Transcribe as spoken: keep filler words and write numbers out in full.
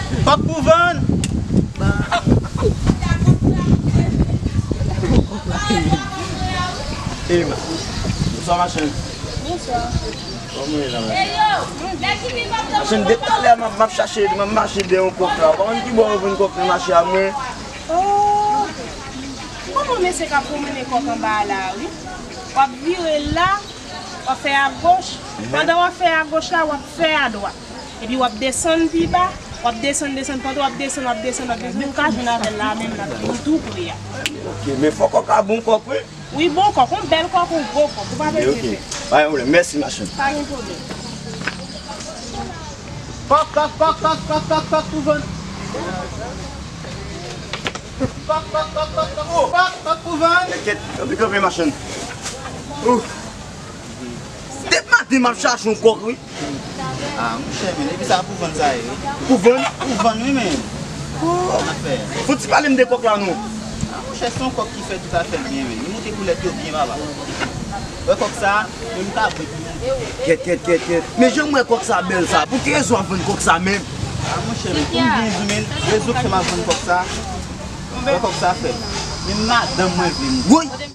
Kòk pou vann! Ey, ma-, bonswa, machann. Bonswa. Kòman w ye la, machann? Machann, depi talè a, m ap, m ap chache, m ap mache dèyè yon kòk la. Ou pa konn ki bò yo vann kòk nan mache a, mwen? Oh! Gon bon mesye k ap pwomene kòk anba a la, wi. W ap vire la, w ap fè agoch. Pandan w ap fè agoch la, w ap fè adwat. Epi w ap desann pi ba, w ap desann, desann, pandan w ap desann, w ap desann, w ap desann, ou ka jwenn avè l la menm, l ap vin tou pre a. Ok, men fò kòk la bon kòk, wi. Wi, bon kòk, yon bèl kòk, yon gwo kòk, ou pa bezwen pè. Ok, pa gen pwoblèm. Mèsi, machann. Pa gen pwoblèm. Kòk, kòk, kòk, kòk, kòk, kòk, kòk pou vann. Kòk, kòk, kòk, kòk, kòk, kòk, kòk pou vann. Kèt, kanpe, kanpe, machann. Ou. Depi maten, m ap chache yon kòk, wi. Ah, monchè, men, epi sa pou vann sa ye, wi. Pou vann? Pou vann, wi, men. Oh. Sa n ap fè? Fò w ti pale m de kòk la, non. Ah, monchè, se yon kòk ki fè tout afè l byen, men. Li monte koulèt yo byen, papa. Wè kòk sa, men m ka bwè pou li. Kèt, kèt, kèt, kèt. Men jan m wè kòk sa bèl sa, pou ki rezon w ap vann kòk sa menm? Ah, monchè, men, pou m byen di w, men, rezon k fè m ap vann kòk sa, wè kòk sa fè. Men madanm mwen vle m. Woy!